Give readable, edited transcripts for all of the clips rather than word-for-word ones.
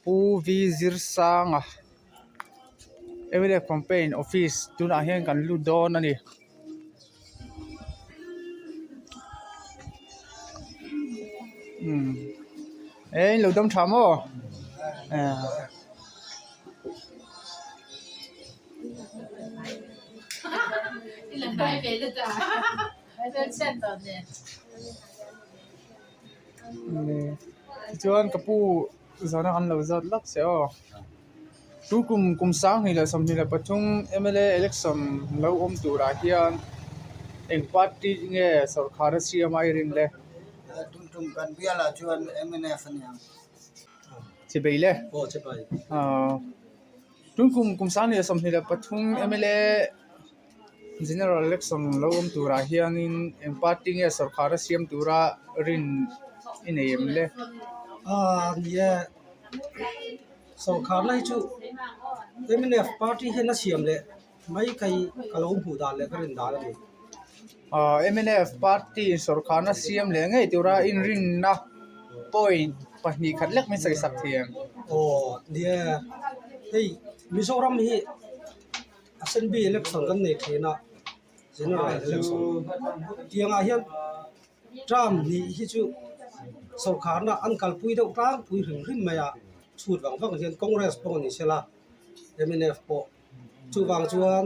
Pu V Zirsanga mnf campaign office tunah hian kan lut dawn a ni. E in lo dam tha maw tichuan ka pu zawhna kan lo zawt lawk che aw. Tu kum kum 2023 mla election lo awm turah hian eng party nge sawrkhar a siam a i rin le? Tum tum kan bialah chuan mnf a ni ang. Chibei le? Aw chibei. Tun kum kum 2023 mla General election lo awm turah hianin eng party nge sawrkhar a siam tura rin i nei em le? Aaa ni e. Sawrkhar lai chu mnf party hian a siam leh mai kai ka lo hmuh dan leh ka rin dan a ni. Aaa mnf party sawrkharna siam leh ngei tura inrinna point 2 khat lek min sawi sak thei em? Aw ni e, hei Mizoram hi assembly election kan nei thin a general election tiangah hian Term hnih hi chu sawrkharna an kalpui deuh tlangpui hrim hrim mai a, chhut vang vang hian Congress pawh a ni sela mnf pawh chuvang chuan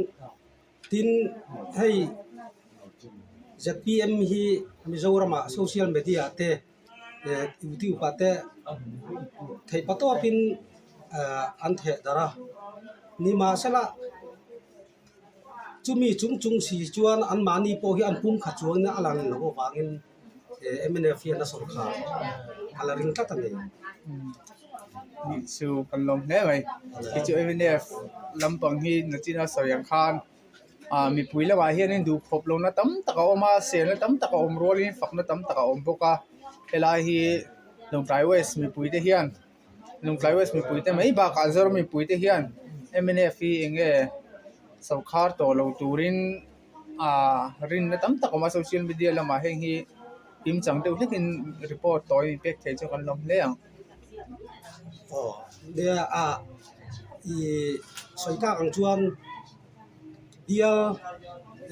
tin hei zpm hi Mizoramah social media te eh youtube ah te theih pa tawpin ah an theh darh a nimahsela. Chumi chung chung si chuan anmahni pawh hi an pum khat chuangin a lang loh avangin mnf hian a sawrkhar a la ring tlat a ni. Nih chu kan lawm hle mai. Hei chu mnf lampang hi nachina sawi ang khan ah mipui lamah hianin duhkhawp lohna tam tak a awm a, selna tam tak a awm rualin fakna tam tak a awm bawk a. Helai hi Lawngtlai West mipuite hian. Lungtlai West mipuite mai bakah Zoram mipuite hian mnf hi eng nge sawrkhar tawh lo turin ah rinna tam tak a awm a social media lamah heng hi kimchang deuh hlekin report tawi min pek thei chu kan lawm hle ang. Aw nia ah ih sawi tak ang chuan bial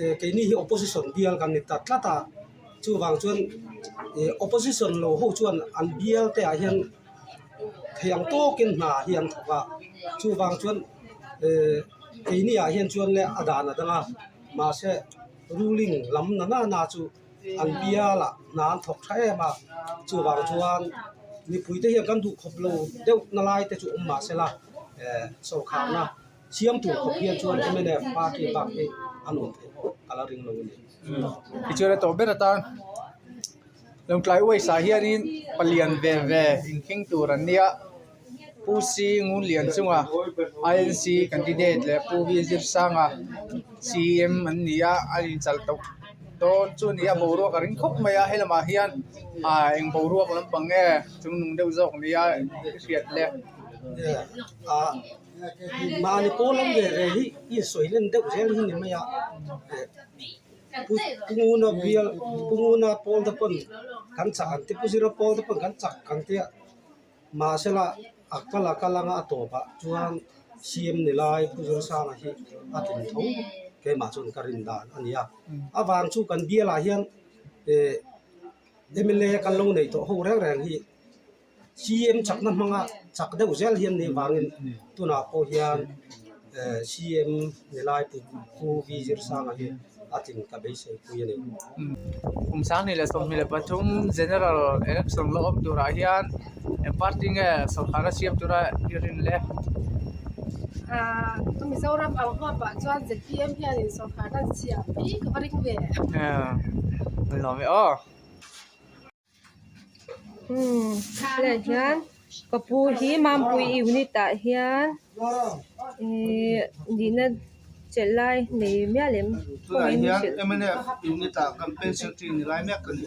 eh keini hi opposition bial kan ni ta tlat a chuvang chuan ih opposition lo ho chuan an bial te ah hian thei ang tawkin hna hi an thawk a chuvang chuan eh keini ah hian chuan le a dan a dang a mahse ruling lam na na na chu an bial ah hna an thawk tha em a chuvang chuan mipui te hian kan duh khawp lo deuh na lai te chu awm mahsela eh sawrkharna. Siam tur khawp hian chuan mnf party bak hi a nuam theih pawh ka la ring lo a ni. Tichuan a tawh ber atan Lawngtlai West ah hianin palian ve ve inkhing tur an nia Pu C Ngunlian chunga INC candidate leh Pu V Zirsanga CM an ni a a inchal tawh dawn chu a ni a boruak a ring khawp mai a helamah hian ah eng boruak lampang nge chungnung deuh zawk nia hriat le. Mahni pawl lam ve ve hi i sawi len deuh zel hi ni mai a pu Punguna bial Punguna pawl te pawn kan chak ang ti Pu Zira pawl te pawn kan chak ang tia mahsela a kal a kal anga a tawp ah chuan CM ni lai Pu Zirsanga hi a tlin tho keimah chuan ka rin dan a ni a avang chu kan bial ah hian eh mla kan lo neih tawh ho reng reng hi. CM chakna hmanga chak deuh zel hian nih vangin tunah pawh hian eh CM ni lai pu Pu V Zirsanga hi a tlin ka beisei pui a ni. Kum 2023 General Election la awm turah hian eng party nge sawrkhar a siam tura i rin le? Aaa Mizoram ang huapah chuan ZPM hianin sawrkhar an siam hi ka va ring ve. Aaa an lawm e aw. Umm helaiah hian ka pu hi mampui unit ah hian ihh nihna chelh lai nei mial em tunah hian mnf unit ah campaign secretary ni lai mek ka ni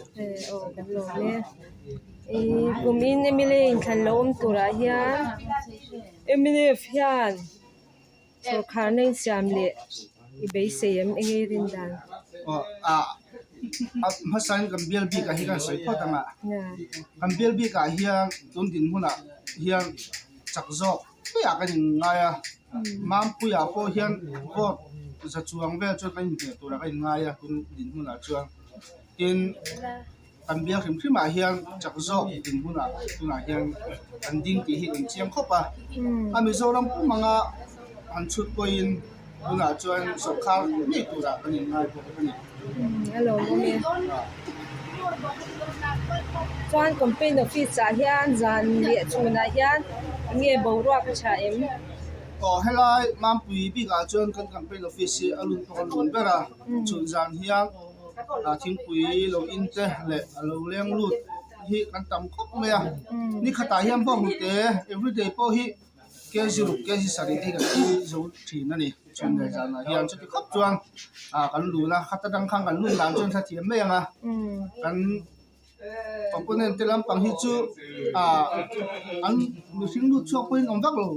aw kan lawm e ihh kumin mla inthlan lo awm turah hian mnf hian. Sawrkharna insiam leh i beisei em eng nge i rin dan? Aw ah. A hmasain kan bial bikah hi kan sawi phawt ang a. Kan bial bikah hian tun dinhmunah hian chak zawk puiah kan inngai a. Mampuiah pawh hian vote za chuang vel chuan kan inhmeh turah kan inngai a tun dinhmunah chuan. Tin, kan bial hrim hrimah hian chak zawk dinhmunah tunah hian kan ding tih hi kan chiang khawp a. A Mizoram pum anga han chhut pawhin tunah chuan sawrkar ngei turah kan inngai bawk a ni. A lawmawm e. Chuan campaign office ah hian zan leh chhunah hian enge boruak a tha em? Aw helai Mampui bikah chuan kan campaign office hi a lut pawh a lun ber a, chhun zan hian thingpui lo in te leh a lo leng lut hi kan tam khawp mai a, ni khatah hian bawnghnute everyday pawh hi kg ruk kg sarih te hi kan ei zo thin a ni chhun leh zanah hian chuti khawp chuan ah kan lun a khata tang khan kan lun dan chuan hrethiam mai ang a kan opponent te lampang hi chu ah an mihring lut chhuak pawhin awm vak lo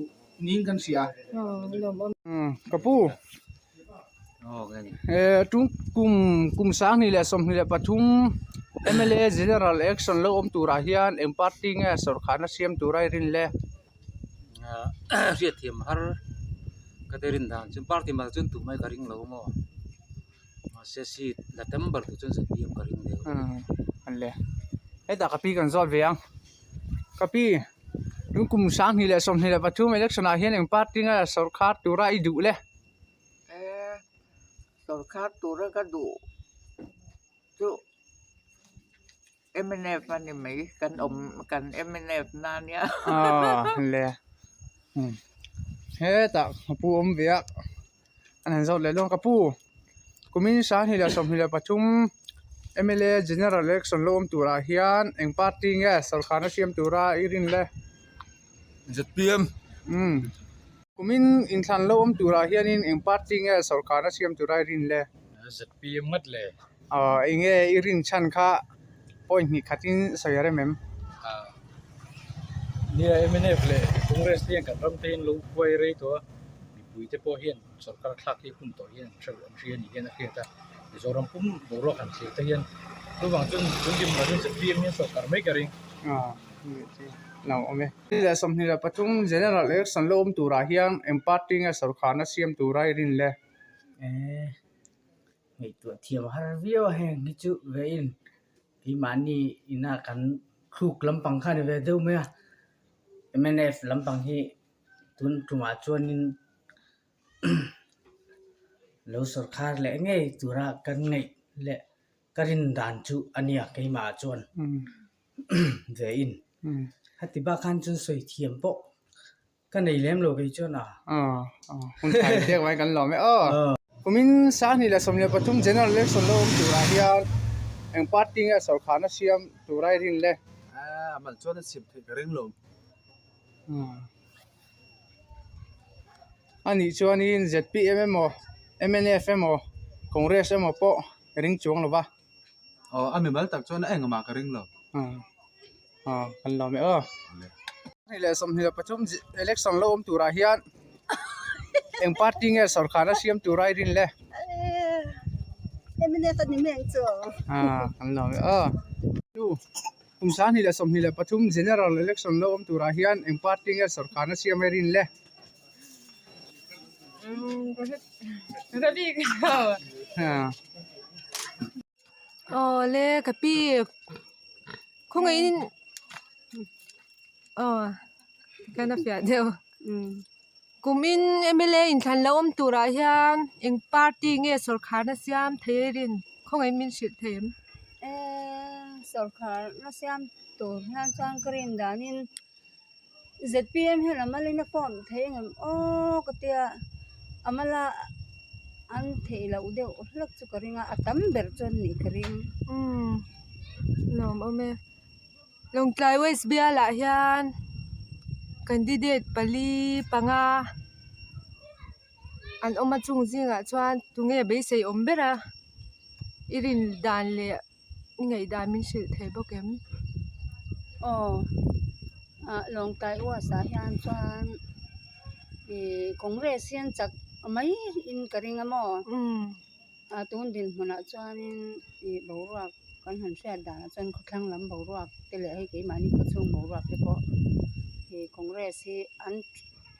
niin kan hria. Ka pu. Tum kum kum sanghnih leh 23 mla general election lo awm turah hian eng party nge sawrkharna siam tura i rin le? Hriatthiam har ka ti rin dan chuan party mah chuan tumah hi ka ring lo maw mahse seat la tam ber tur chuan zpm ka ring deuh. Hetah ka pi kan zawt ve ang. Ka pi. Tun kum 2023 election ah hian eng party nge sawrkhar tura i duh le? Eh, sawrkhar tura ka duh chu mnf a ni mai, kan awm kan mnf na ania. Aw le, hetah ka pu awm ve a, an han zawt leh dawn ka pu. Kumin 2023 mla general election lo awm turah hian eng party nge sawrkharna siam tura i rin le? Zpm. Umm. Kumin inthlan lo awm turah hianin eng party nge sawrkharna siam tura i rin le? Zpm ngat le. Aw eng nge i rin chhan kha point hnih khatin sawi a rem em? Nia mnf leh Congress te hian kan ram te hian lo huai rei tawh a, mipui te pawh hian Sorkar thlak hi hun tawh hian an hre an hria ni hian a hriat a, Mizoram pum boruak han thlir te hian chuvang chuan tun dim lo chuan zpm hian sorkar mai ka ring. Lo awm e. 23 General Election lo awm turah hian eng party nge sorkarna siam tura i rin le? Ngaihtuah thiam har viau a heng hi chu ve in keimahni ina kan thluk lampang kha a ni ve deuh mai a, mnf lampang hi Tun tumah chuanin lo sawrkhar leh ngei tura kan ngaih leh ka rin dan chu a nia keimah chuan ve in. Heti bak khan chuan sawi thiam pawh ka nei lem lo kei chuan a. Kan lawm e aw. Kumin 2023 General Election lo awm turah hian eng party nge sawrkharna siam tura i rin le? A mal chuan a chhim theih ka ring lo. A nih chuanin zpm emaw mnf emaw congress emaw pawh ring chuang lo va. Aw a mimal tak chuan a engmah ka ring lo. Aw kan lawm e aw. Hei leh 23 election lo awm turah hian eng party nge sawrkharna siam tura i rin le? Mnf a ni mai ang chu. Aw kan lawm e aw. Kum 2023 General Election lo awm turah hian eng party nge sawrkarna siam a rin le? Awle ka pi khawngaihin aw kan a fiah deuh kumin mla inthlan lo awm turah hian eng party nge sawrkarna siam thei a rin? Khawngaihin min hrilh thei em? Sawrkhar na siam tur hian chuan ka rin danin zpm hian a malin a form thei angem aw ka tia a mala an theih loh deuh hlek chu ka ring a a tam ber chuan nih ka ring. Umm lawm awm e Lawngtlai West bialah hian candidate pali panga. An awm a chung zingah chuan tunge beisei awm ber a i rin dan leh i ngaih dan min hrilh thei bawk em? Aw ah Lawngtlai West ah hian chuan ih Congress hian chak mai in ka ring a maw? A tun dinhmunah chuanin ih boruak kan han hriat danah chuan khawthlang lam boruak te leh hei keimahni khawchhung boruak te pawh ih congress hi an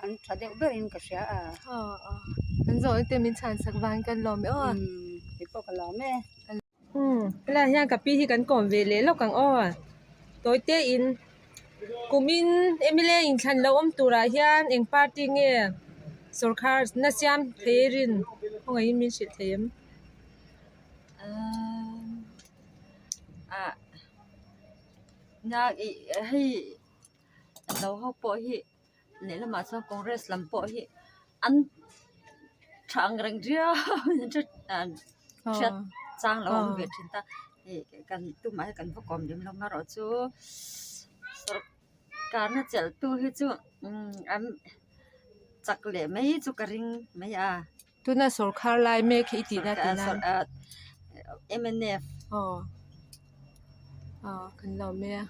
an tha deuh berin ka hria a. Aw aw kan zawhna te min chhan sak vangin kan lawm e aw. Umm keipawh ka lawm e. Umm helaiah hian ka pi hi kan kawm ve leh lawk ang aw tawi te in kumin mla inthlan lo awm turah hian eng party nge sawrkhar na siam thei a rin khawngaihin min hrilh thei em? Ah nia ih hei lo ho pawh hi lehlamah chuan congress lam pawh hi an tha ang reng riau an hriat chang lo awm ve thin ta ih kan tumah hi kan va kawm lem lo amaherawh chu sawrkarna chelh tu hi chu umm an chak leh mai chu ka ring mai a. Tuna sawrkhar lai mek hi i tihna tihna mnf aw aw kan lo mai a.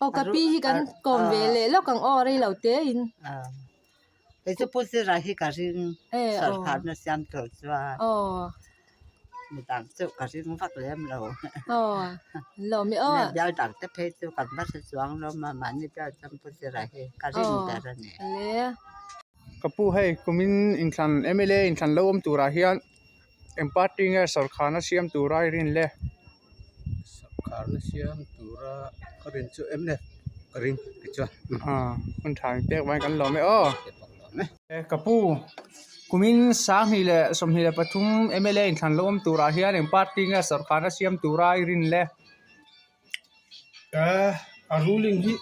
Aw ka pi hi kan kawm ve leh lawk ang aw rei lo te in. Kei chu Pu Zira hi ka ring sawrkhar na siam tur chuan midang chu ka ring vak lem lo. Aw lo mi aw. Bial dang te phei chu kan va hre chuang lo a mahni bial chuan Pu Zira hi ka ring ber a ni. Ka pu hei kumin inthlan mla inthlan lo awm turah hian eng party nge sawrkharna siam tura i rin le? Sawrkharna siam tura ka rin chu mnf ka ring tichuan. Hun tha ang pek vangin kan lawm e aw. Ka pu kumin 2023 mla inthlan lo awm turah hian eng party nge sawrkharna siam tura i rin le? A ruling hi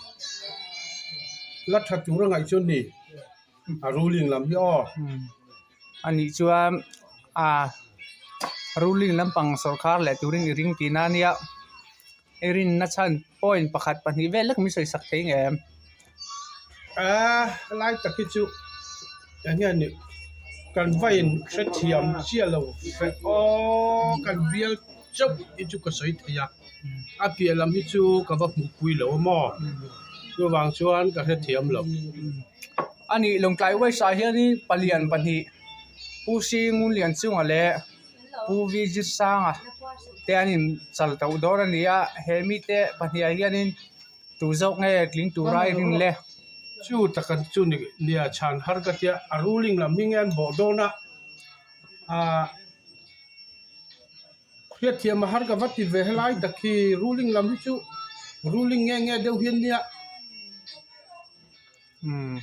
la tha tur a ngaih chuan ni a ruling lam hi aw. Anih chuan a ruling lampang sawrkar leh turin i ring tihna ania i rinna chhan point pakhat pahnih vel lek min sawi sak thei nge em? A lai tak hi chu eng nge ni kan vain hrethiam chiah lo feh aw kan bial chauh hi chu ka sawi thei a. A piah lam hi chu ka va hmuhpui lo a maw? Chuvang chuan ka hrethiam lo. A nih Lawngtlai West ah hianin palian pahnih Pu Singunlian chunga leh Pu Vijitsanga te an inchal tauh dawn a ni a, he mite pahnih ah hianin tu zawk nge tling tura i rin le? Chu taka chu nia chhan har ka tia a ruling lam hi nge an bawh dawn a, ah. Hriatthiam a har ka va ti ve helai tak hi ruling lam hi chu ruling nge nge deuh hian nia. Umm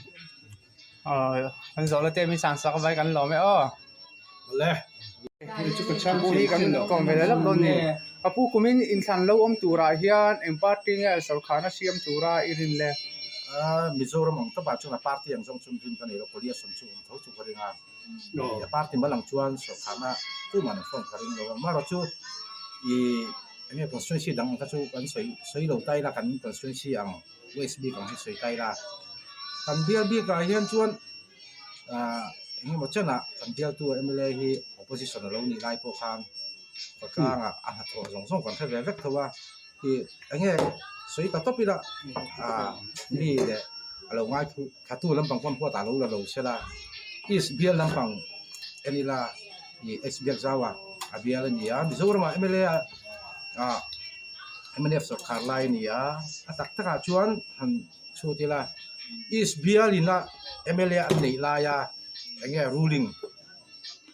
aw kan zawh la te mi sang sak vai kan lawm e aw. Awle. Pu hi kan kawm ve leh lawk dawn ni. Ka pu kumin inthlan lo awm turah hian eng party nge sawrkharna siam tura i rin le? Mizoram ang tawpah chuan a party ang zawng chu rin ka nei lo, coalition chu awm tho chu ka ring a. A party mal ang chuan sawrkharna tuman an phone ka ring lo a, amaherawh chu ih eng nge constituency dang ang kha chu kan sawi sawi lo ta ila kan constituency ang west bik ang hi sawi ta ila kan bial bikah hian chuan ah eng emaw chenah kan bialtu mla hi opposition a lo nih lai pawh khan khawtlangah a hnathawh zawng zawng kan hre ve vek tho a ih eng nge sawi ta tawp ila ah mi leh a lo ngai thu Thatu lampang pawn huat ah lo la lo sela East bial lampang en ila ih East bial zau a a bial a ni a Mizoram ah mla ah mnf sawrkhar lai a ni a a tak tak ah chuan han chhut ila East bial in a mla an neih lai a eng nge ruling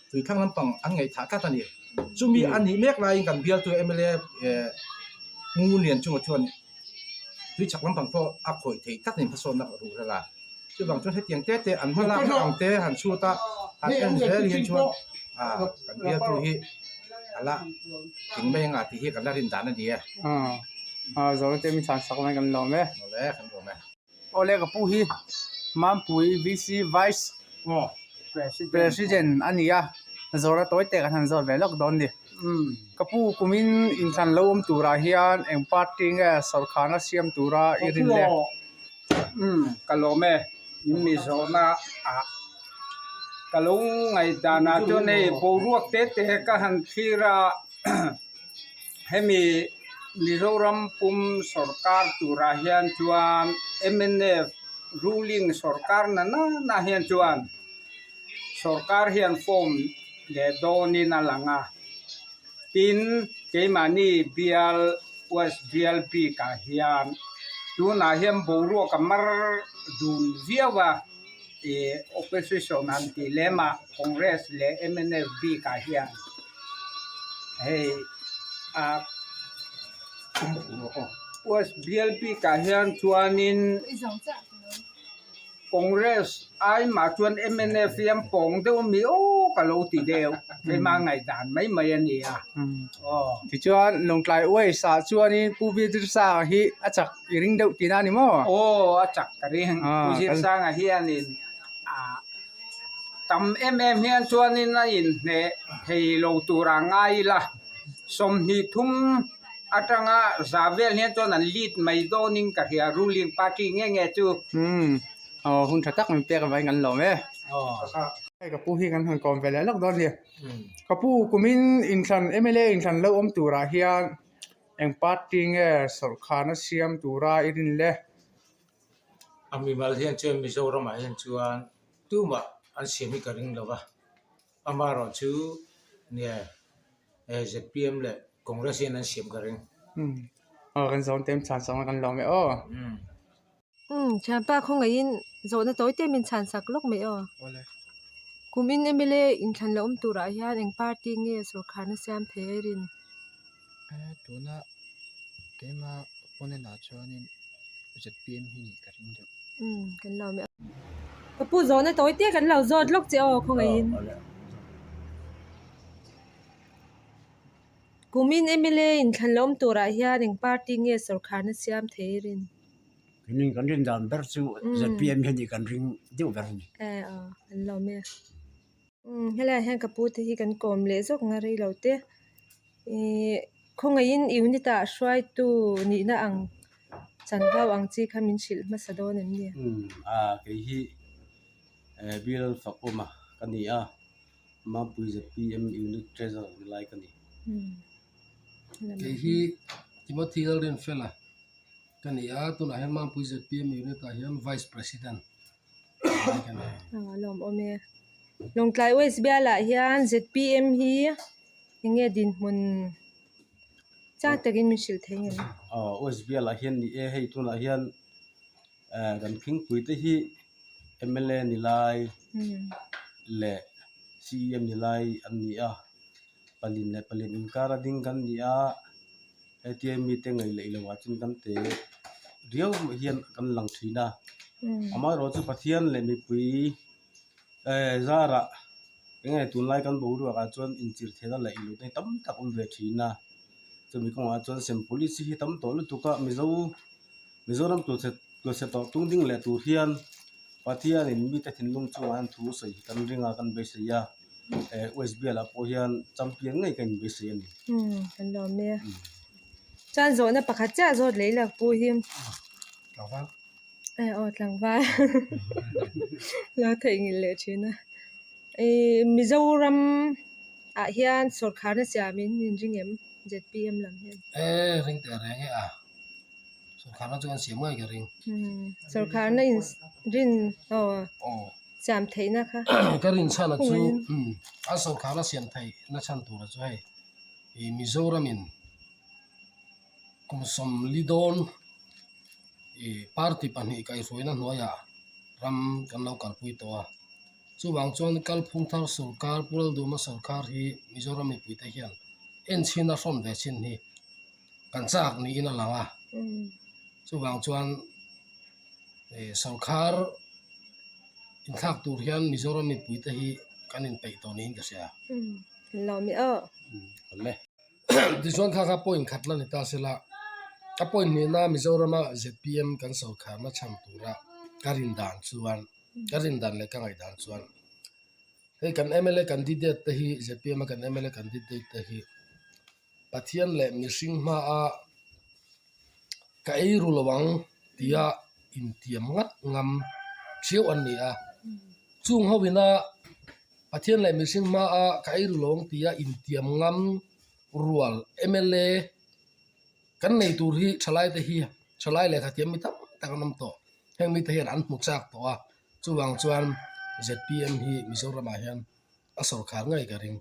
tuithlang lampang an ngaihthah tlat a ni chumi a nih mek laiin kan bialtu mla eh Ngunlian chungah chuan. Tui chak lampang pawh a khawih theih tak niin hmasawnna a ruh rel a. Chuvang chuan hetiang te te an hmalakna ang te han chhut a, han en zel hian chuan ah kan bialtu hi a la tling mai anga tih hi kan la rin dan a ni e. Aw Zoram te min chhan sak mai kan lawm e. Awle kan lawm e. Awle ka pu hi Mampui VC Vice President a ni a, zawra tawi te kan han zawt ve lawk dawn ni. Ka pu kumin inthlan lo awm turah hian eng party nge sawrkharna siam tura i rin le? Ka lawm e, in mi zawhna ah ka lo ngaihdanah chuan hei boruak te te ka han thlir a. Hemi Mizoram pum sawrkar turah hian chuan mnf ruling sawrkar na nana hian chuan sawrkar hian form. leh dawnin a lang a. Tin, keimahni bial West bial bikah hian tunah hian boruak a mar dun viau a, ih opposition han tih lem ah Congress leh mnf bikah hian hei ah West bial bikah hian chuanin. Congress ai mah chuan mnf hi an pawng deuh ami aw ka lo ti deuh keimah ngaihdan mai mai a ni a aw. Tichuan Lawngtlai West ah chuanin Pu Bizirsanga hi a chak i ring deuh tihna a ni maw? Aw a chak ka ring Pu Zirsanga hianin ah tam em em hian chuanin a inhneh thei lo turah ngai ila 23 atanga za vel hian chuan an lead mai dawnin ka hria ruling party nge nge chu. Umm aw hun tha tak min pek avangin kan lawm e. Hei ka pu hi kan han kawm ve leh lawk dawn a ni. Ka pu kumin inthlan mla inthlan lo awm turah hian eng party nge sawrhkhana siam tura i rin le? A mimal hian chuan Mizoramah hian chuan tumah an siam hi ka ring lo va. Amaherawh chu nge zpm leh Congress hian an siam ka ring. Umm aw kan zawng te chhan sak na kan lawm e aw. Umm thianpa khawngaihin zawhna tawi te min chhan sak lawk mai aw. Kumin mla inthlan lo awm turah hian eng party nge sawrkharna siam thei a rin? Tuna keima opponent ah chuanin zpm hi nih ka ring deuh. Umm kan lo awm e. Ka pu zawhna tawi te kan lo zawt lawk che aw khawngaihin. Kumin mla inthlan lo awm turah hian eng party nge sawrkharna siam thei a rin? Kumin kan rin dan ber chu zpm hi nih kan ring deuh ber a ni. Eh aw kan lo awm e. Umm helaiah hian ka pu te hi kan kawm leh zawk ang a rei lo te. Ihh khawngaihin unit ah hruaitu nihna ang chanvo ang chi kha min hrilh hmasa dawn em ni? Umm a kei hi eh bial fakawma ka ni a Mampui zpm unit treasurer ni lai ka ni. Kei hi Timothy Lalrinfela ka ni a tunah hian Mampui zpm unit ah hian vice president ni lai ka ni. A lawmawm e. Lawngtlai West bialah hian zpm hi enge dinhmun chang takin min hrilh thei ngem? Aw West bialah hian ni e hei tunah hian eh kan khingpui te hi mla ni lai leh cem ni lai an ni a palin leh palin inkar a ding kan ni a hetia mite ngaih leh ilo ah chuan kan te riau hian kan lang thin a amaherawhchu Pathian leh mipui eh zarah eng nge tunlai kan boruak ah chuan inchirh theihna leh ilo te tam tak awm ve thin a chumi kawngah chuan sem policy hi tam tawh lutuk a mizo Mizoram tluchhe tawh tung ding leh tur hian Pathianin mite thinlung chungah hian thu sawi hi kan ring a kan beisei a eh West bialah pawh hian champion ngei ka inbeisei a ni. Umm kan lawm e. Chuan zawhna pakhat chiah zawt leh ila pu hi. Tlangval. Eh aw tlangval lo theihnghilh leh thin a. Ih Mizoram ah hian sawrkharna siamin in ring em zpm lam hian? Eh ring teh reng e a. Sawrkharna chu an siam ngei ka ring. Sawrkharna in rin aw siam theihna kha. Ka rin chhan a chu an sawrkharna siam theihna chhan tura chu hei ih Mizoramin kum sawmli dawn ih party pahnih kaihhruaina hnuaiah ram kan lo kalpui tawh a. Chuvang chuan kalphung thar sawrkar Pu Lalduma sawrkar hi Mizoram mipuite hian enchhin a hrawn ve chin hi kan chak niin a lang a, chuvang chuan ih sawrkhar inthlak tur hian Mizoram mipuite hi kan inpeih tawh niin ka hria. Tichuan kha kha point khat la ni ta sela, a point hnihna Mizorama zpm kan sawrkharna chhan tura ka rin dan chuan ka rin dan leh ka ngaihdan chuan hei kan mla candidate te hi zpm a kan mla candidate te hi Pathian leh mihring hmaa ka ei ru lo ang tia intiam ngat ngam thiau an ni a. Chung ho ina Pathian leh mihring hmaa ka ei ru lo ang tia intiam ngam rual mla kan nei tur hi thalai te hi thalai lehkha thiam mi tam tak an awm tawh. Heng mite hian an hmu chak tawh a, chuvang chuan zpm hi Mizoramah hian. a sawrkhar ngei ka ring.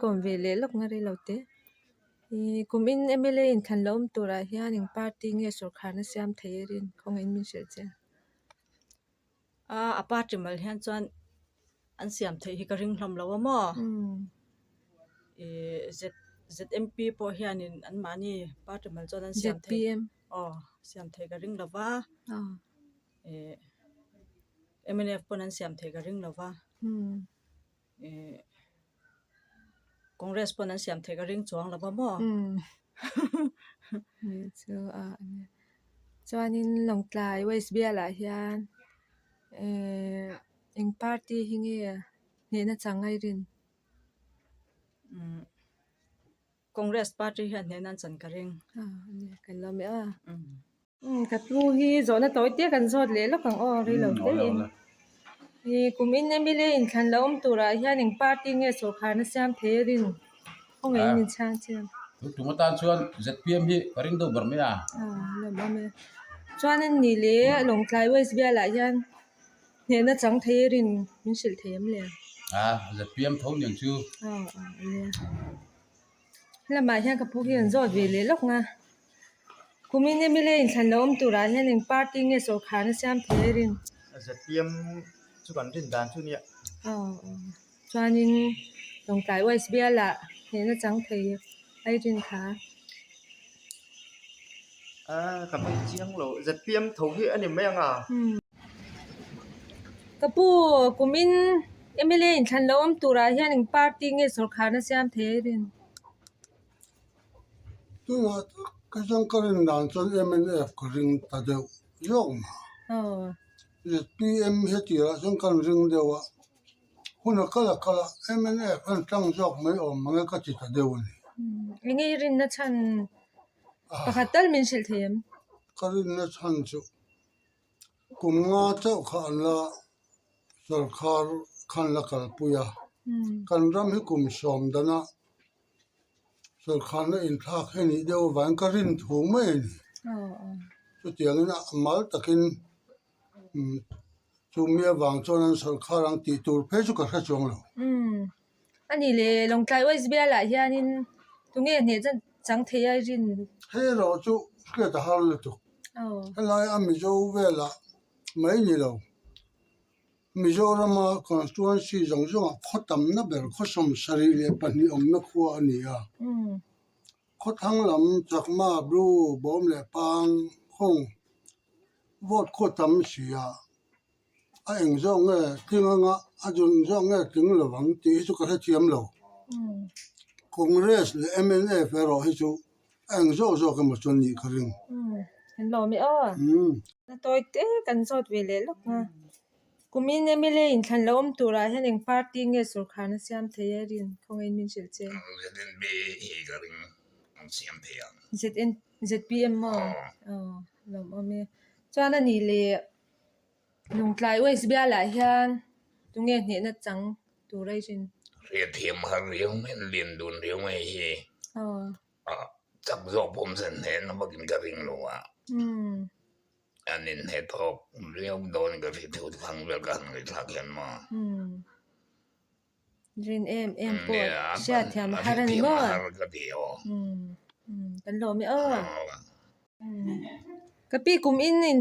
Kawm ve leh lawk na rei lo te. Ih kumin mla inthlan lo awm turah hian eng party nge sawrkharna siam thei a rin kawngin min hrilh che. A a party mal hian chuan an siam theih hi ka ring hlawm lo a maw? Ih Z ZMP pawh hianin anmahni party mal chuan an siam theih aw siam theih ka ring lo va ih mnf pawn an siam theih ka ring lo va ih Congress pawn an siam theih ka ring chuang lo va maw? Chuanin Lawngtlai West bialah hian ehh eng party hi nge hnehna chang a i rin? Congress party hian hnehna an chan ka ring. Kan lo mi a. Ka pu hi zawhna tawi te kan zawt leh lawk ang aw rei lo te in. Ih kumin mla inthlan lo awm turah hian eng party nge sawrkharna siam thei a rin khawngaih in inchhang chiang. Chu tum atan chuan zpm hi ka ring deuh ber mai a. Lawm awm e. Chuan an ni leh Lawngtlai West bialah hian hnehna chang thei a rin min hrilh thei em le? A zpm tho niang chu. Lamah hian ka pu hi an zawt ve leh lawk nga. Kumin mla inthlan lo awm turah hian eng party nge sawrkharna siam thei a rin? Zpm chu kan rin dan chu nia. Aw aw. Chuanin Lawngtlai West bialah hnehna chang thei a i rin kha. A ka hmang chiang lo. Zpm tho hi a ni mai ang a. Ka pu, kumin mla inthlan lo awm turah hian eng party nge sawrkharna siam thei a rin? Tunah tak ka chuan ka rin dan chuan mnf ka ring ta deuh zawk mah. Zpm hetiah chuan kan ring deuh a, hun a kal a kal a mnf an tang zawk mai awm ang e ka ti ta deuh a ni. Enge i rinna chhan pakhat tal min hrilh thei em? Ka rinna chhan chu Kum nga chauh kha an la sawrkhar khan la kalpui a, kan ram hi kum sawm dana sawrkharna inthlak hi nih deuh avangin ka rin thu mai a ni. Chutiangin a mal takin chumi avang chuan an sawrkhar ang tih tur phei chu ka hre chuang lo. A ni le, Lawngtlai West bialah hianin tunge hneh chang thei a i rin? Hei erawh chu hriat a har lutuk. Helai a Mizo velah mai ni lo, Mizorama constituency zawng zawngah khaw tamna ber khaw 72 awmna khua a ni a. Khawthlang lam Chakma, Bru, Bawm leh Pang, Hung vote khaw tam si a. A eng zawk nge tling anga a dun zawk nge tling lo ang tih hi chu ka hrethiam lo. Congress leh mnf erawh hi chu a eng zawk zawk emaw chuan nih ka ring. Kan lawm e aw. Na tawi te kan zawt ve leh lawk nga. Kumin mla inthlan lo awm turah hian eng party nge sawrkharna siam thei a rin khawngaih min hrilh che. ZNP hi ka ring an siam thei ang. ZN ZPM maw? Aw lawmawm e. Chuan a nih leh Lawngtlai West bialah hian tunge hnehna chang tur a i rin? Hriatthiam har riau mai an lian dun riau mai hi chak zawk pawh awm se hnehna vakin ka ring lo a, an inhneh tawk riau dawn ka hria thu thang vel ka han ngaihthlak hian maw. Rin em em pawh hriatthiam a har a ni maw? Kan lawm e aw. Ka pi kum in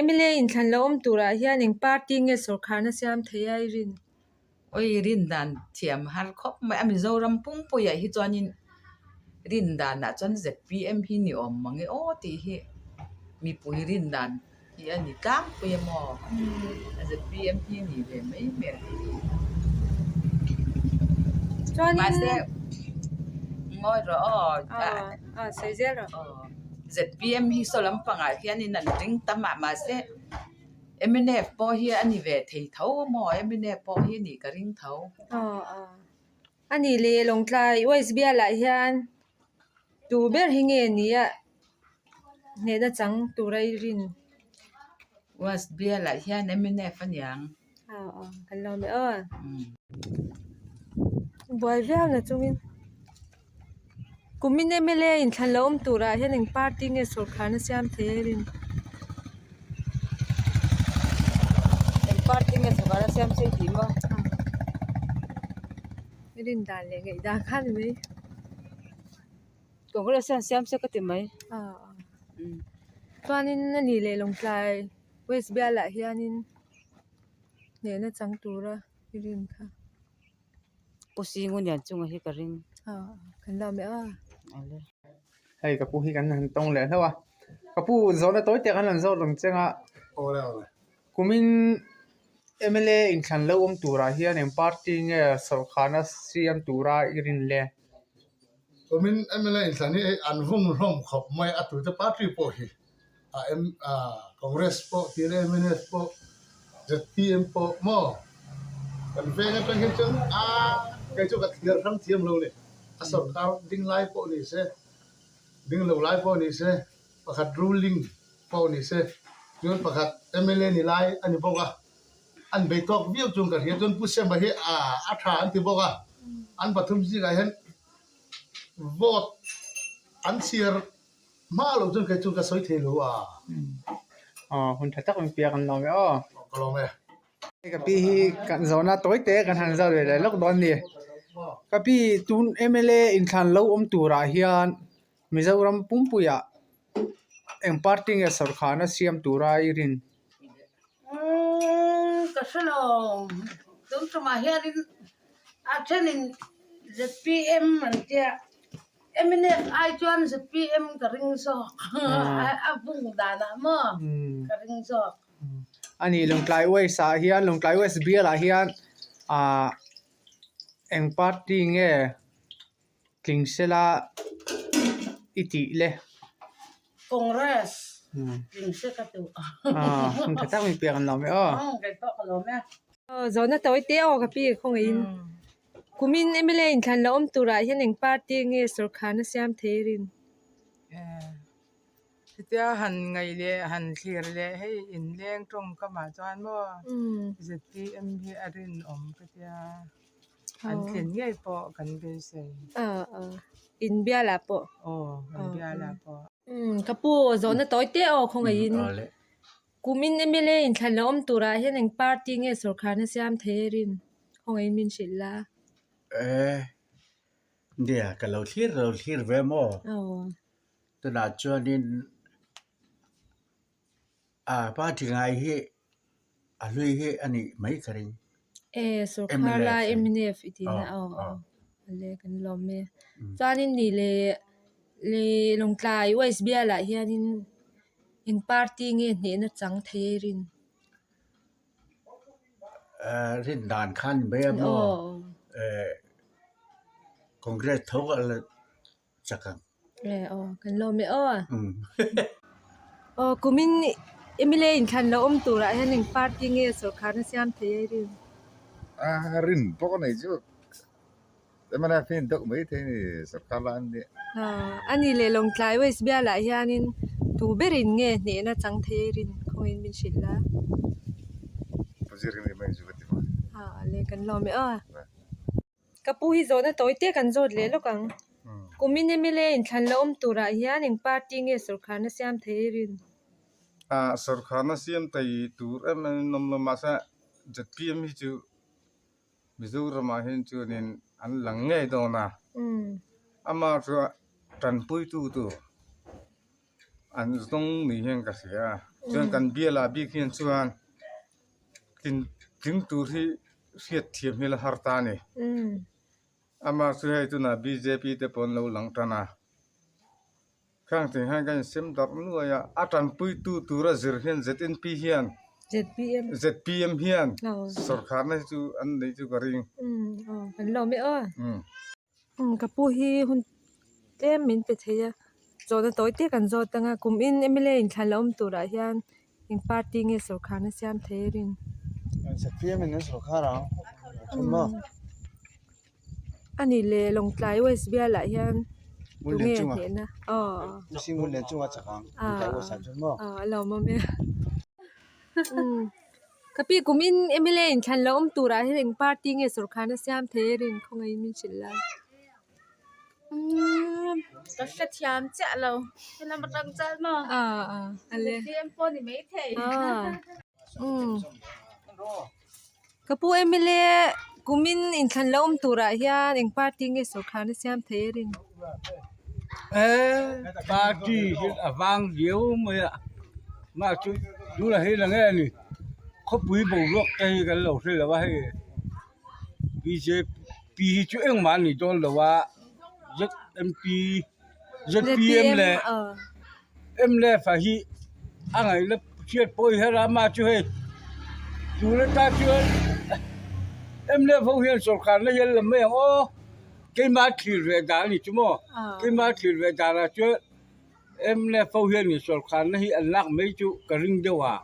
mla inthlan lo awm turah hian eng party nge sawrkharna siam thei a i rin? Oi rin dan thiam har khawp mai a Mizoram pumpuiah hi chuanin rin danah chuan zpm hi ni awm mang e aw tih hi mipui rin dan hi a ni tlangpui a maw? Zpm hi a nih ve mai hmel. Mahse ngawi rawh aw. Aw sawi zel rawh. Zpm hi saw lampangah hianin an ring tam a mahse mnf pawh hi a ni ve thei tho a maw? Mnf pawh hi a nih ka ring tho. Aw aw. A nih leh Lawngtlai West bialah hian tu ber hi nge ni a hnehna chang tura i rin? West bialah hian mnf a niang. Aw aw kan lo ni aw. Buai viau na chungin kumin mla inthlan lo awm turah hian eng party nge sawrkharna siam thei a i rin? Eng party nge sawrkharna siam thei tih maw? Rin dan leh ngaih dan kha ni mai. Congress hian siam se ka ti mai. Chuanin a ni leh Lawngtlai West bialah hianin hnehna chang tura i rin kha. Pu Singu Nianchunga hi ka ring. Kan lawm e aw. Hei ka pu hi kan han tawng leh hlauh a. Ka pu zawhna tawi te kan han zawt ang cheng a. Kumin mla inthlan lo awm turah hian eng party nge sawrkharna siam tura i rin le? Kumin mla inthlan hi hei an vung hlawm khawp mai a tute party pawh hi a Congress pawh tih leh mnf pawh zpm pawh maw kan veng atang hian chuan a kei chu ka thliar hrang thiam lo ni a sawrkar ding lai pawh ni se ding lo lai pawh ni se pakhat ruling pawh ni se chuan pakhat mla ni lai a ni bawk a an bei tawk viau chuan ka hria chuan Pu Sema hi a tha an ti bawk a an pathum zingah hian vote an chhiar Hma lo chuan kei chu ka sawi thei lo a. Aw hun tha tak min piak an lawm e aw. Ka lawm e. Ka pi hi kan zawhna tawi te kan han zat ve leh lawk dawn a ni. Ka pi tun mla inthlan lo awm turah hian Mizoram pumpuiah eng party nge sawrkharna siam tura i rin? Ka hre lo tun tumah hianin a thenin zpm an tia mnf ai chuan zpm ka ring zawk a bung danah maw ka ring zawk. A ni Lawngtlai West ah hian Lawngtlai West bial ah hian ah eng party nge Tling sela i tih le. Congress tling se ka duh. Hun tha tak min piak an lawm e aw. Kei pawh ka lawm e. Aw zawhna tawi te aw ka pi khawngaihin. Kumin mla inthlan la awm turah hian eng party nge sawrkharna siam thei rin? Chutia han ngaih leh han thlir leh hei inleng tawngkamah chuan maw zpm hi a rinawm ka tia. An tlin ngei pawh kan beisei. In bialah pawh. Aw, kan bialah pawh. Ka pu zawhna tawi te aw khawngaihin. Kumin mla inthlan lo awm turah hian eng party nge sawrkharna siam thei a rin? Khawngaihin min hrilh la. E, nia ka lo thlir lo thlir ve maw? Tunah chuanin A party ngai hi a hlui hi a nih mai ka ring. E sawrkhar lai mnf i tih na aw aw ale kan lawm e. Chuanin ni le le Lawngtlai West bialah hianin eng party nge hnehna chang thei a rin? Rin dan khan ni mai a maw? Congress tho a la chak ang. E aw kan lawm e aw. Aw kumin mla inthlan lo awm turah hian eng party nge sawrkharna siam thei a rin? A rin pawh ka nei chu mnf hi an deuh mai thei a ni sawrkar la an nih. A ni leh Lawngtlai West bialah hianin tu berin nge hnehna chang thei a rin khawngin min hrilh la? Pu Zirhimi mai chu ka ti mai. A le kan lawm e aw. Ka pu hi zawhna tawi te kan zawt leh lawk ang. Kumin mla inthlan la awm turah hian eng party nge sawrkharna siam thei a rin? Ah sawrkharna siam thei tur em em in awm lo mahse zpm hi chu Mizoramah hian chuanin an lang ngei dawn a. Ama chuan tanpuitu tur an zawng ni hian ka hria a. Chuan kan bialah bik hian chuan tling tur hi hriat thiam hi la har ta a ni. Amah chu hei tunah bjp te pawh an lo lang tan a, khang thing hian kan insem darh nuai a, a tanpuitu tura zir hian znp hian zpm hian sawrkharna hi chu an neih chu ka ring. Kan lawm e aw. Ka pu hi hun tlem min pe thei a, zawhna tawi te kan zawt ang a, kum in mla inthlan la awm turah hian eng party nge sawrkharna siam thei a rin? Zpm in an sawrkhar ang a thum maw? A nih leh Lawngtlai West bialah hian tunge hnehna? Aw. Ngun Lianchunga chak ang Lawngtlai West ah chuan maw? Aw a lawmawm e. Ka pi kum in mla inthlan lo awm turah hian eng party nge sawrkharna siam thei a rin khawngaihin min hrilh la. Umm ka hrethiam chiah lo helam atang chuan maw zpm pawh ni maithei. Umm ka pu mla. Kumin inthlan lo awm turah hian eng party nge sawrkharna siam thei a rin? Eee party hi a vang viau mai a, mah chu tunah hian eng nge ni khawpui boruak te hi kan lo hre lo a hei bjp hi chu engmah a ni dawn lo a zmp zpm leh mnf ah hi a ngaihna hriat pawh hi hera amah chu hei tun atan chuan mnf ho hian sawrkharna hi an la mai ang aw keimah thlir ve dan a ni chu maw keimah thlir ve danah chuan mnf ho hian sawrkharna hi an lak mai chu ka ring deuh a.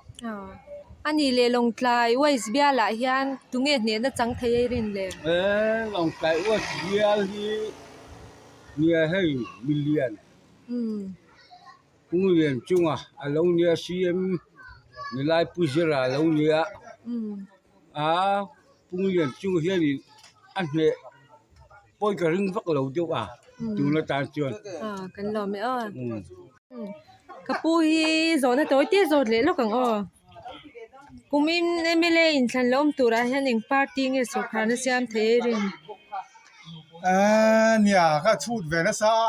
A nih leh Lawngtlai West bialah hian tunge hnehna chang thei a i rin le? Lawngtlai West bial hi nia hei milian. Punglian chunga a lo nia CM Nilai Pu Zira a lo nia a Punglian chung hianin a hneh pawi ka ring vak lo deuh a tun atan chuan. Kan lawm e aw. Ka pu hi zawhna tawi te zawt leh lawk ang aw. Kumin mla inthlan lo awm turah hian eng party nge sawrkharna siam thei a rin? Nia ka chhut ve nasa a,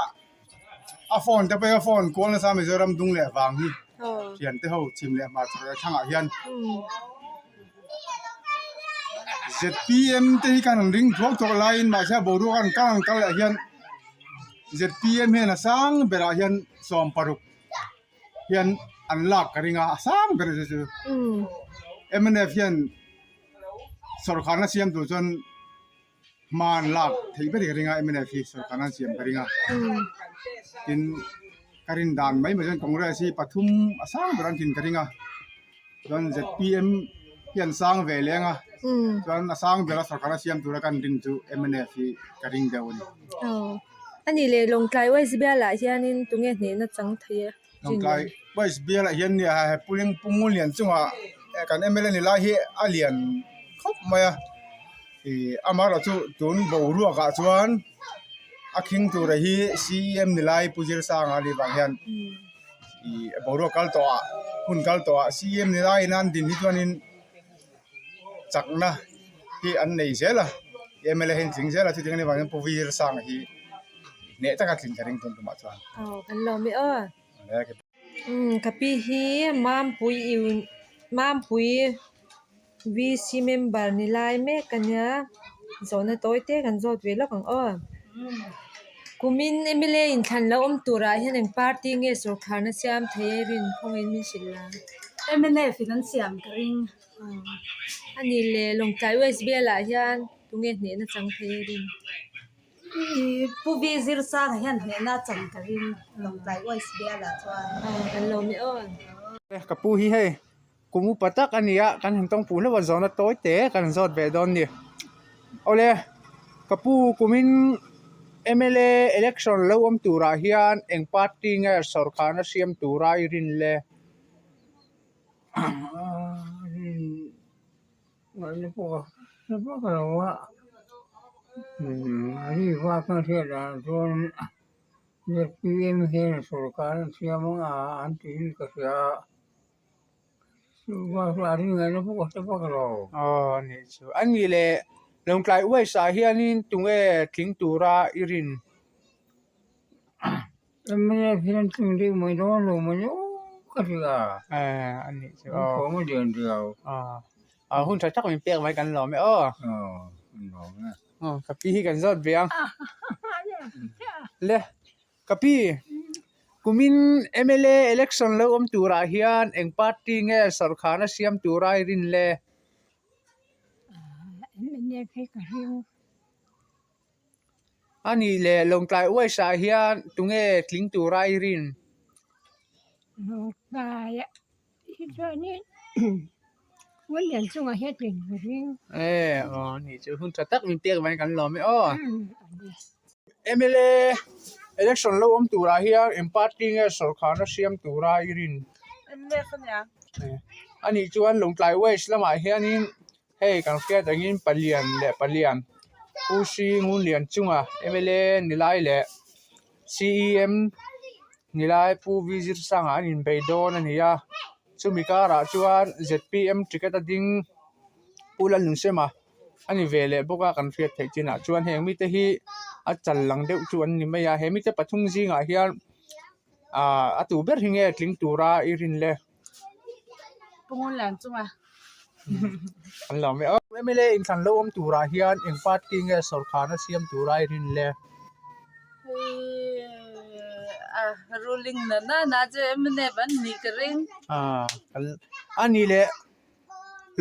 a phone te pawh hi a phone kual nasa Mizoram dung leh vang hi thian te ho chhim leh hmar chhak leh thlangah hian zpm te hi kan han ring thuak thuak laiin mahse a boruak a rawn kal ang kal leh hian zpm hian a sang berah hian 16 hian an lak ka ring a a sang ber chu chu mnf hian sawrkharna siam tur chuan hma an lak theih ber ka ring a mnf hi sawrkharna an siam ka ring a tin ka rin dan mai mai chuan congress hi pathum a sang ber an tlin ka ring a chuan zpm hi an sang ve leng a chuan a sang bera sawrkharna siam tura kan rin chu mnf hi ka ring deuh a ni. A nih leh Lawngtlai West bialah hianin tunge hnehna chang thei a? Lawngtlai West bialah hian nia he puling Pungu lian chungah kan mla ni lai hi a lian khawp mai a ih amaherawhchu tun boruakah chuan a khing tura hi cem ni lai Pu Zirsanga a nih vang hian ih boruak kal tawh ah hun kal tawh ah cem ni laiin an din hi chuanin. chakna hi an nei zel a mla hi an tling zel a chutiang anih vangin pu vir sanga hi hneh taka tling ka ring tun tumah chuan. Aw kan lawm e aw. Umm ka pi hi Mampui Mampui VC member ni lai mek a nia zawhna tawi te kan zawt ve lawk ang aw. Kumin mla inthlan lo awm turah hian eng party nge sawrkharna siam thei a rin khawngin min hrilh la. Mnf in an siam ka ring. A nih leh Lawngtlai West bialah hian tunge hnehna chang thei a rin? Pu V Zirsanga hian hnehna a chan ka ring Lawngtlai West bialah chuan. Aw kan lawm e aw. Ka pu hi hei Kum upa tak a ni a, kan han tawng puh hlauh a, zawhna tawi te kan han zawt ve dawn a ni. Awle, ka pu kumin mla election lo awm turah hian eng party nge sawrkharna siam tura i rin le? Zpm hian sawrkar an siam ang a an tiin ka hria a. Aw a nih chu a nih leh Lawngtlai West ah hianin tunge tling tura i rin? A nih chu aw hun tha tak min pek mai kan lawm e aw ka pi hi kan zawt ve ang le. Ka pi, kumin mla election lo awm turah hian eng party nge sawrkharna siam tura i rin le? Mnf hi ka ring. A nih leh Lawngtlai West ah hian tunge tling tura i rin? Lawngtlai Hi chuanin William chungah hian tling ka ring. E aw ni chu hun tha tak min pek vangin kan lawm e aw. Mla election lo awm turah hian eng party nge sawrkharna siam tura i rin? Mnf ania. Anih chuan Lawngtlai West lamah hianin Hei kan hriat angin palian leh palian Pu Hri Ngunlian chunga mla ni lai leh cem ni lai Pu V Zirsanga an inbei dawn a ni a chumi karah chuan zpm ticket a ding Pu Lalnunsema. a ni ve leh bawk a kan hriat theih chinah chuan heng mite hi a chal lang deuh chu an ni mai a he mite pathum zingah hian ahh a tu ber hi nge tling tura i rin le. An lo mai a mla inthlan lo awm turah hian eng party nge sawrkharna siam tura i rin le. Ruling na na na chu mnf an nih ka ring. Ahh a nih leh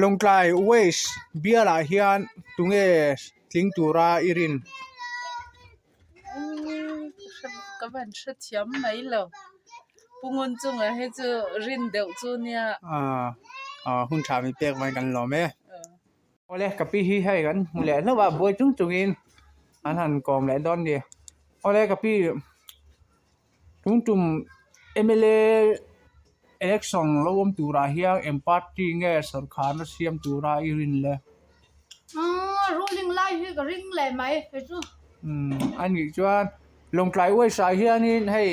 Lawngtlai West bialah hian tunge tling tura i rin? Ka van hrethiam mai lo. Pu Ngun chunga hi chu rin deuh chu nia. Aaa hun tha min pek mai kan lawm e. Awle ka pi hi hei kan hmu leh hlauh a buai chung chungin an han kawm leh dawn a ni. Awle ka pi tum tum mla election lo awm turah hian eng party nge sawrkharna siam tura i rin le? Umm ruling lai hi ka ring leh mai kei chu. Umm a nih chuan Lawngtlai uaisah hianin hei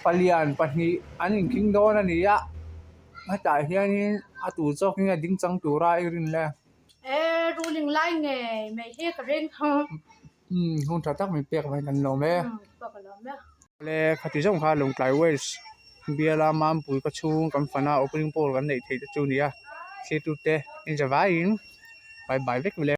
palian pahnih an inkhing dawn a ni a hetah hianin a tur zawk hi a ding chang tura i rin le? E ruling lai ngei mai hi ka ring. Umm hun tha tak min pek mai kan lawm e. Le khati zawng kha Lawngtlai West biala Mampui ka chhung kan fana opening pawl kan neih theih te chu a ni a thlir tute in zavaiin bye bye vek le.